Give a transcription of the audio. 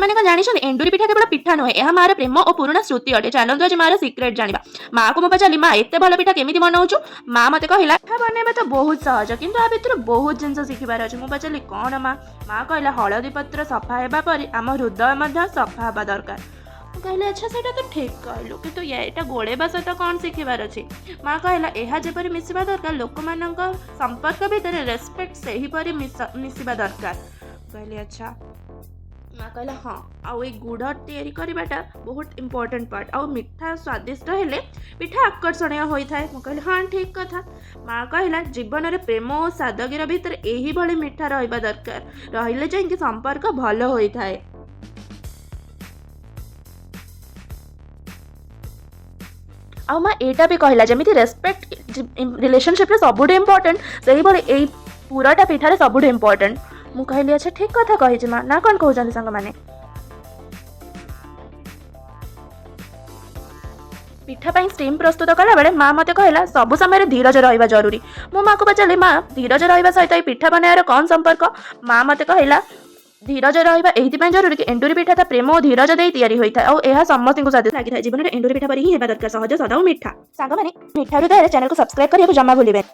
ଆପଣମାନେ କଣ ଜାଣିଛନ୍ତି, ଏଣ୍ଡୁରି ପିଠା କେବଳ ପିଠା ନୁହେଁ, ଏହା ମାର ପ୍ରେମ ଓ ପୁରୁଣା ଶ୍ରୁତି ଅଟେ। ଚାଲନ୍ତୁ ଆଜି ମାର ସିକ୍ରେଟ୍ ଜାଣିବା। ମାଆକୁ ମୁଁ ପଚାରିଲି, ମା, ଏତେ ଭଲ ପିଠା କେମିତି ବନଉଛୁ? ମା ମତେ କହିଲା, ପିଠା ବନେଇବା ତ ବହୁତ ସହଜ, କିନ୍ତୁ ଆ ଭିତରୁ ବହୁତ ଜିନିଷ ଶିଖିବାର ଅଛି। ମୁଁ ପଚାରିଲି, କ'ଣ ମା? ମା କହିଲା, ହଳଦୀ ପତ୍ର ସଫା ହେବା ପରି ଆମ ହୃଦୟ ମଧ୍ୟ ସଫା ହେବା ଦରକାର। ମୁଁ କହିଲି, ଆଚ୍ଛା, ସେଇଟା ତ ଠିକ୍ କହିଲୁ, କିନ୍ତୁ ଏଇଟା ଗୋଳେଇବା ସହିତ କ'ଣ ଶିଖିବାର ଅଛି? ମା କହିଲା, ଏହା ଯେପରି ମିଶିବା ଦରକାର, ଲୋକମାନଙ୍କ ସମ୍ପର୍କ ଭିତରେ ରେସପେକ୍ଟ ସେହିପରି ମିଶିବା ଦରକାର। ମୁଁ କହିଲି, ଆଚ୍ଛା। ମା କହିଲା, ହଁ, ଆଉ ଏଇ ଗୁଡ଼ ତିଆରି କରିବାଟା ବହୁତ ଇମ୍ପୋର୍ଟାଣ୍ଟ ପାର୍ଟ, ଆଉ ମିଠା ସ୍ୱାଦିଷ୍ଟ ହେଲେ ପିଠା ଆକର୍ଷଣୀୟ ହୋଇଥାଏ। ମୁଁ କହିଲି, ହଁ, ଠିକ୍ କଥା। ମା କହିଲା, ଜୀବନରେ ପ୍ରେମ ଓ ସାଦଗୀର ଭିତରେ ଏହିଭଳି ମିଠା ରହିବା ଦରକାର, ରହିଲେ ଯାଇକି ସମ୍ପର୍କ ଭଲ ହୋଇଥାଏ। ଆଉ ମା ଏଇଟା ବି କହିଲା, ଯେମିତି ରେସପେକ୍ଟ ରିଲେସନସିପ୍ରେ ସବୁଠୁ ଇମ୍ପୋର୍ଟାଣ୍ଟ, ସେହିଭଳି ଏଇ ପୁରଟା ପିଠାରେ ସବୁଠୁ ଇମ୍ପୋର୍ଟାଣ୍ଟ। ମୁଁ କହିଲି, ଆଚ୍ଛା, ଠିକ୍ କଥା କହିଛି ମା, ନା କ'ଣ କହୁଛନ୍ତି ସାଙ୍ଗମାନେ? ପିଠା ପାଇଁ ଷ୍ଟିମ୍ ପ୍ରସ୍ତୁତ କଲାବେଳେ ମା ମୋତେ କହିଲା, ସବୁ ସମୟରେ ଧୀରଜ ରହିବା ଜରୁରୀ। ମୁଁ ମାକୁ ପଚାରିଲି, ମା, ଧୀରଜ ରହିବା ସହିତ ଏଇ ପିଠା ବନାଇବାର କ'ଣ ସମ୍ପର୍କ? ମା ମୋତେ କହିଲା, ଧୀରଜ ରହିବା ଏଇଥିପାଇଁ ଜରୁରୀ କି ଏଣ୍ଡୁରି ପିଠା ତା ପ୍ରେମ ଓ ଧୀରଜ ଦେଇ ତିଆରି ହୋଇଥାଏ, ଆଉ ଏହା ସମସ୍ତଙ୍କୁ ସ୍ୱାଦିଷ୍ଟ ଲାଗିଥାଏ। ଜୀବନରେ ଏଣ୍ଡୁରି ପିଠା ପରି ହିଁ ହେବା ଦରକାର, ସହଜ, ସଦା ଓ ମିଠା। ସାଙ୍ଗମାନେ, ମିଠା ହୃଦୟରେ ଚ୍ୟାନେଲକୁ ସବସ୍କ୍ରାଇବ୍ କରିବାକୁ ଜମା ଭୁଲିବେନି।